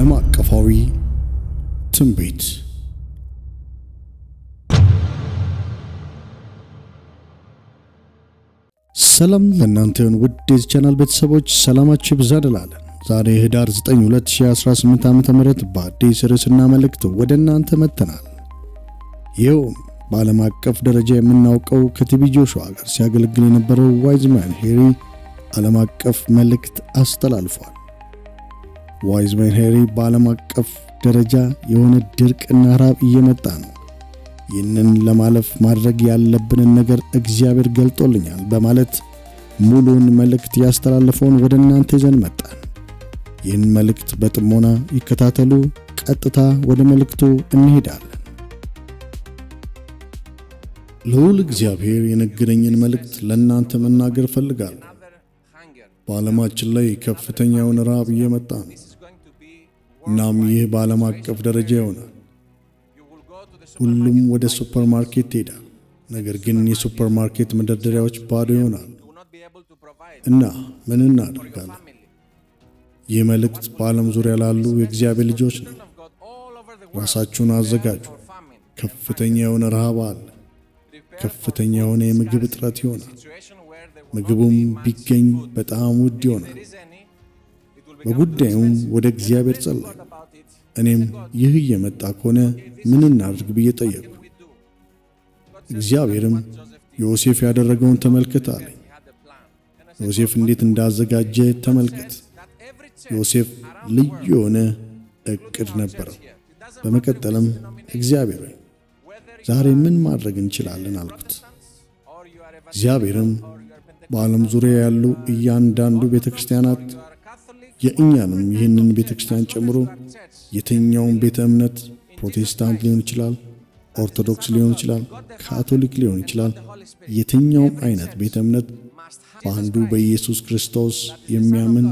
ዓለም አቀፋዊ ትንቢት። ሰላም ለእናንተ ይሁን ውድ የዚህ ቻናል ቤተሰቦች፣ ሰላማችሁ ይብዛ እንላለን። ዛሬ ህዳር 9 2018 ዓ.ም በአዲስ ርዕስና መልእክት ወደ እናንተ መጥተናል። ይኸውም በዓለም አቀፍ ደረጃ የምናውቀው ከቲቢ ጆሹዋ ጋር ሲያገለግል የነበረው ዋይዝማን ሄሪ ዓለም አቀፍ መልእክት አስተላልፏል። ዋይዝማን ሄሪ በዓለም አቀፍ ደረጃ የሆነ ድርቅና ራብ እየመጣ ነው፣ ይህንን ለማለፍ ማድረግ ያለብንን ነገር እግዚአብሔር ገልጦልኛል በማለት ሙሉውን መልእክት ያስተላለፈውን ወደ እናንተ ይዘን መጣን። ይህን መልእክት በጥሞና ይከታተሉ። ቀጥታ ወደ መልእክቱ እንሄዳለን። ልዑል እግዚአብሔር የነገረኝን መልእክት ለእናንተ መናገር እፈልጋለሁ። በዓለማችን ላይ ከፍተኛ የሆነ ረሃብ እየመጣ ነው። እናም ይህ በዓለም አቀፍ ደረጃ ይሆናል። ሁሉም ወደ ሱፐር ማርኬት ይሄዳል። ነገር ግን የሱፐር ማርኬት መደርደሪያዎች ባዶ ይሆናሉ። እና ምን እናደርጋለን? ይህ መልእክት በዓለም ዙሪያ ላሉ የእግዚአብሔር ልጆች ነው። ራሳችሁን አዘጋጁ። ከፍተኛ የሆነ ረሃብ አለ። ከፍተኛ የሆነ የምግብ እጥረት ይሆናል። ምግቡም ቢገኝ በጣም ውድ ይሆናል። በጉዳዩም ወደ እግዚአብሔር ጸለይኩ። እኔም ይህ እየመጣ ከሆነ ምን እናድርግ ብዬ ጠየቅኩ። እግዚአብሔርም ዮሴፍ ያደረገውን ተመልከት አለኝ። ዮሴፍ እንዴት እንዳዘጋጀ ተመልከት። ዮሴፍ ልዩ የሆነ እቅድ ነበረው። በመቀጠልም እግዚአብሔር ሆይ ዛሬ ምን ማድረግ እንችላለን አልኩት። እግዚአብሔርም በዓለም ዙሪያ ያሉ እያንዳንዱ ቤተ ክርስቲያናት የእኛንም ይህንን ቤተ ክርስቲያን ጨምሮ የትኛውን ቤተ እምነት ፕሮቴስታንት ሊሆን ይችላል፣ ኦርቶዶክስ ሊሆን ይችላል፣ ካቶሊክ ሊሆን ይችላል፣ የትኛውም አይነት ቤተ እምነት በአንዱ በኢየሱስ ክርስቶስ የሚያምን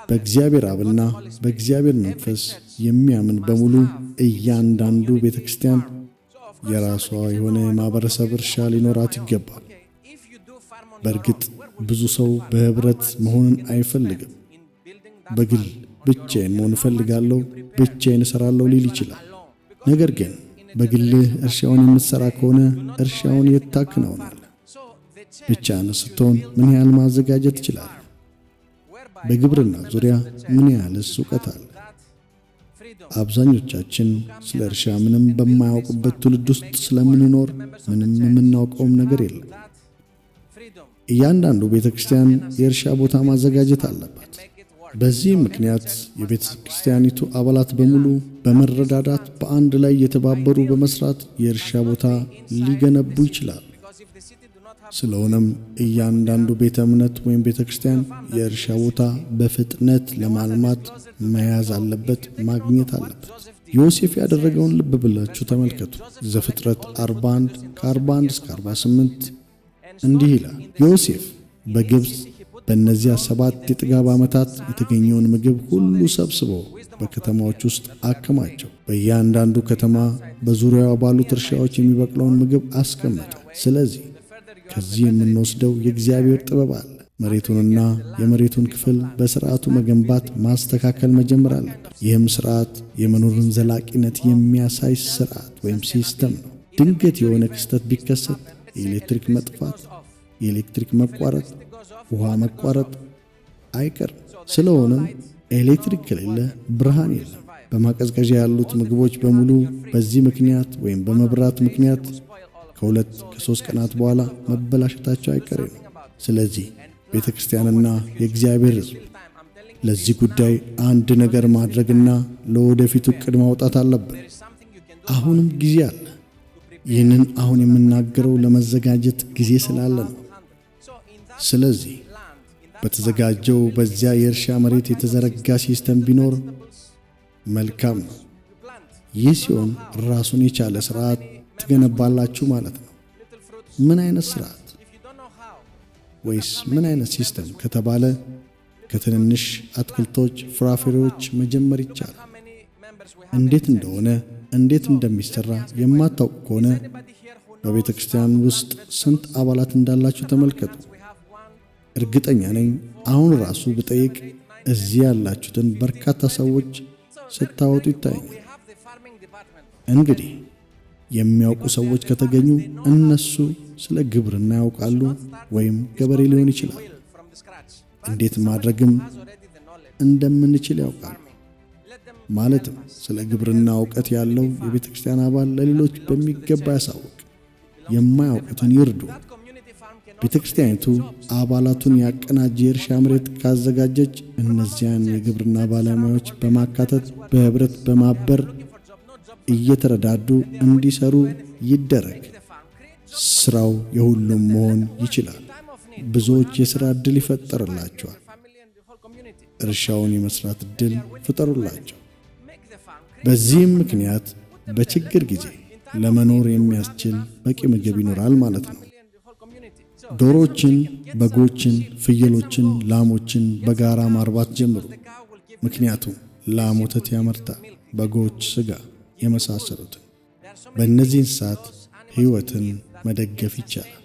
በእግዚአብሔር አብና በእግዚአብሔር መንፈስ የሚያምን በሙሉ እያንዳንዱ ቤተ ክርስቲያን የራሷ የሆነ የማኅበረሰብ እርሻ ሊኖራት ይገባል። በእርግጥ ብዙ ሰው በኅብረት መሆንን አይፈልግም። በግል ብቻዬን መሆን እፈልጋለሁ፣ ብቻዬን እሠራለሁ ሊል ይችላል። ነገር ግን በግልህ እርሻውን የምትሠራ ከሆነ እርሻውን የት ታከናውናለህ? ብቻህን ስትሆን ምን ያህል ማዘጋጀት ትችላለህ? በግብርና ዙሪያ ምን ያህልስ እውቀት አለ? አብዛኞቻችን ስለ እርሻ ምንም በማያውቅበት ትውልድ ውስጥ ስለምንኖር ምንም የምናውቀውም ነገር የለም። እያንዳንዱ ቤተ ክርስቲያን የእርሻ ቦታ ማዘጋጀት አለባት። በዚህ ምክንያት የቤተ ክርስቲያኒቱ አባላት በሙሉ በመረዳዳት በአንድ ላይ የተባበሩ በመስራት የእርሻ ቦታ ሊገነቡ ይችላሉ። ስለሆነም እያንዳንዱ ቤተ እምነት ወይም ቤተ ክርስቲያን የእርሻ ቦታ በፍጥነት ለማልማት መያዝ አለበት፣ ማግኘት አለበት። ዮሴፍ ያደረገውን ልብ ብላችሁ ተመልከቱ። ዘፍጥረት 41 ከ41 እስከ 48 እንዲህ ይላል። ዮሴፍ በግብፅ በእነዚያ 7 የጥጋብ ዓመታት የተገኘውን ምግብ ሁሉ ሰብስቦ በከተማዎች ውስጥ አከማቸው። በእያንዳንዱ ከተማ በዙሪያዋ ባሉት እርሻዎች የሚበቅለውን ምግብ አስቀመጠ። ስለዚህ ከዚህ የምንወስደው የእግዚአብሔር ጥበብ አለ። መሬቱንና የመሬቱን ክፍል በስርዓቱ መገንባት፣ ማስተካከል መጀመር አለበት። ይህም ስርዓት የመኖርን ዘላቂነት የሚያሳይ ስርዓት ወይም system ነው። ድንገት የሆነ ክስተት ቢከሰት፣ የኤሌክትሪክ መጥፋት፣ የኤሌክትሪክ መቋረጥ፣ ውሃ መቋረጥ አይቀርም። ስለሆነም ኤሌክትሪክ ከሌለ ብርሃን የለም። በማቀዝቀዣ ያሉት ምግቦች በሙሉ በዚህ ምክንያት ወይም በመብራት ምክንያት ከ2 ከ3 ቀናት በኋላ መበላሸታቸው አይቀሬ ነው። ስለዚህ ቤተ ክርስቲያንና የእግዚአብሔር ሕዝብ ለዚህ ጉዳይ አንድ ነገር ማድረግና ለወደፊቱ ዕቅድ ማውጣት አለብን። አሁንም ጊዜ አለ። ይህንን አሁን የምናገረው ለመዘጋጀት ጊዜ ስላለ ነው። ስለዚህ በተዘጋጀው በዚያ የእርሻ መሬት የተዘረጋ system ቢኖር መልካም ነው። ይህ ሲሆን ራሱን የቻለ ስርዓት ትገነባላችሁ ማለት ነው። ምን አይነት ስርዓት ወይስ ምን አይነት system ከተባለ ከትንንሽ አትክልቶች፣ ፍራፍሬዎች መጀመር ይቻላል። እንዴት እንደሆነ እንዴት እንደሚሰራ የማታውቁ ከሆነ በቤተ ክርስቲያን ውስጥ ስንት አባላት እንዳላችሁ ተመልከቱ። እርግጠኛ ነኝ አሁን ራሱ ብጠይቅ እዚህ ያላችሁትን በርካታ ሰዎች ስታወጡ ይታየኛል። እንግዲህ የሚያውቁ ሰዎች ከተገኙ እነሱ ስለ ግብርና ያውቃሉ ወይም ገበሬ ሊሆን ይችላል። እንዴት ማድረግም እንደምንችል ያውቃሉ። ማለትም ስለ ግብርና እውቀት ያለው የቤተ ክርስቲያን አባል ለሌሎች በሚገባ ያሳውቅ፣ የማያውቁትን ይርዱ። ቤተ ክርስቲያኒቱ አባላቱን ያቀናጀ የእርሻ መሬት ካዘጋጀች እነዚያን የግብርና ባለሙያዎች በማካተት በህብረት በማበር እየተረዳዱ እንዲሰሩ ይደረግ። ስራው የሁሉም መሆን ይችላል። ብዙዎች የሥራ ዕድል ይፈጠርላቸዋል። እርሻውን የመስራት ዕድል ፍጠሩላቸው። በዚህም ምክንያት በችግር ጊዜ ለመኖር የሚያስችል በቂ ምግብ ይኖራል ማለት ነው። ዶሮችን፣ በጎችን፣ ፍየሎችን፣ ላሞችን በጋራ ማርባት ጀምሩ። ምክንያቱም ላም ወተት ያመርታል፣ በጎች ስጋ የመሳሰሉትን። በእነዚህ እንስሳት ሕይወትን መደገፍ ይቻላል።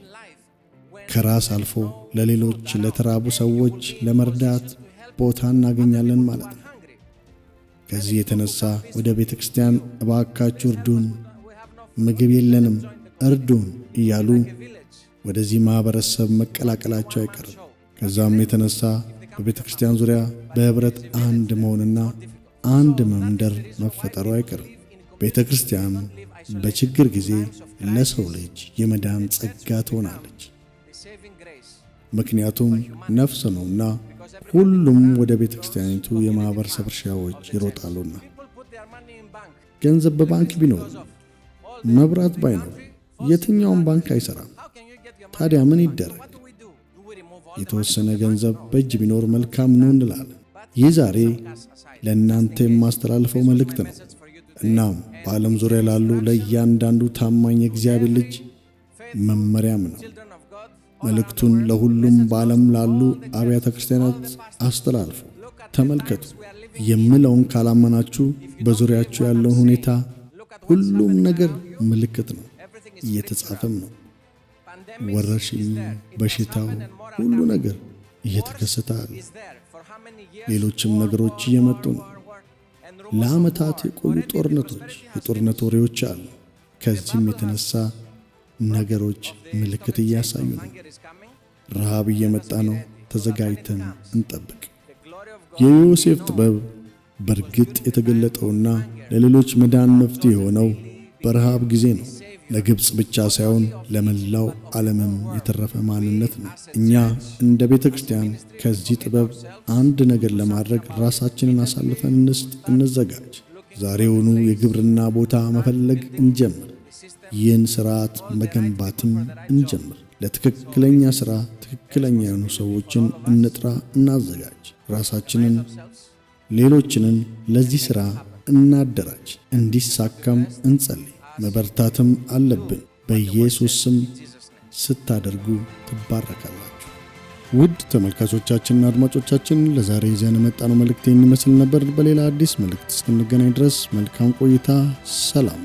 ከራስ አልፎ ለሌሎች ለተራቡ ሰዎች ለመርዳት ቦታ እናገኛለን ማለት ነው። ከዚህ የተነሳ ወደ ቤተ ክርስቲያን እባካችሁ እርዱን፣ ምግብ የለንም፣ እርዱን እያሉ ወደዚህ ማኅበረሰብ መቀላቀላቸው አይቀርም። ከዛም የተነሳ በቤተ ክርስቲያን ዙሪያ በኅብረት አንድ መሆንና አንድ መንደር መፈጠሩ አይቀርም። ቤተ ክርስቲያን በችግር ጊዜ ለሰው ልጅ የመዳን ጸጋ ትሆናለች። ምክንያቱም ነፍስ ነውና ሁሉም ወደ ቤተ ክርስቲያኒቱ የማኅበረሰብ እርሻዎች ይሮጣሉና። ገንዘብ በባንክ ቢኖር፣ መብራት ባይኖር የትኛውም ባንክ አይሰራም። ታዲያ ምን ይደረግ? የተወሰነ ገንዘብ በእጅ ቢኖር መልካም ነው እንላለን። ይህ ዛሬ ለእናንተ የማስተላልፈው መልእክት ነው። እናም በዓለም ዙሪያ ላሉ ለእያንዳንዱ ታማኝ የእግዚአብሔር ልጅ መመሪያም ነው። መልእክቱን ለሁሉም በዓለም ላሉ አብያተ ክርስቲያናት አስተላልፉ። ተመልከቱ የምለውን ካላመናችሁ በዙሪያችሁ ያለውን ሁኔታ፣ ሁሉም ነገር ምልክት ነው፣ እየተጻፈም ነው። ወረርሽኙ፣ በሽታው፣ ሁሉ ነገር እየተከሰተ አለ። ሌሎችም ነገሮች እየመጡ ነው። ለዓመታት የቆዩ ጦርነቶች፣ የጦርነት ወሬዎች አሉ። ከዚህም የተነሳ ነገሮች ምልክት እያሳዩ ነው። ረሃብ እየመጣ ነው። ተዘጋጅተን እንጠብቅ። የዮሴፍ ጥበብ በእርግጥ የተገለጠውና ለሌሎች መዳን መፍትሄ የሆነው በረሃብ ጊዜ ነው። ለግብፅ ብቻ ሳይሆን ለመላው ዓለምም የተረፈ ማንነት ነው። እኛ እንደ ቤተ ክርስቲያን ከዚህ ጥበብ አንድ ነገር ለማድረግ ራሳችንን አሳልፈን እንስጥ፣ እንዘጋጅ። ዛሬውኑ የግብርና ቦታ መፈለግ እንጀምር። ይህን ስርዓት መገንባትም እንጀምር። ለትክክለኛ ሥራ ትክክለኛ የሆኑ ሰዎችን እንጥራ፣ እናዘጋጅ። ራሳችንን ሌሎችንን ለዚህ ሥራ እናደራጅ። እንዲሳካም እንጸልይ። መበርታትም አለብን። በኢየሱስ ስም ስታደርጉ ትባረካላችሁ። ውድ ተመልካቾቻችንና አድማጮቻችን፣ ለዛሬ ይዘን የመጣነው መልእክት ይህን ይመስል ነበር። በሌላ አዲስ መልእክት እስክንገናኝ ድረስ መልካም ቆይታ። ሰላም።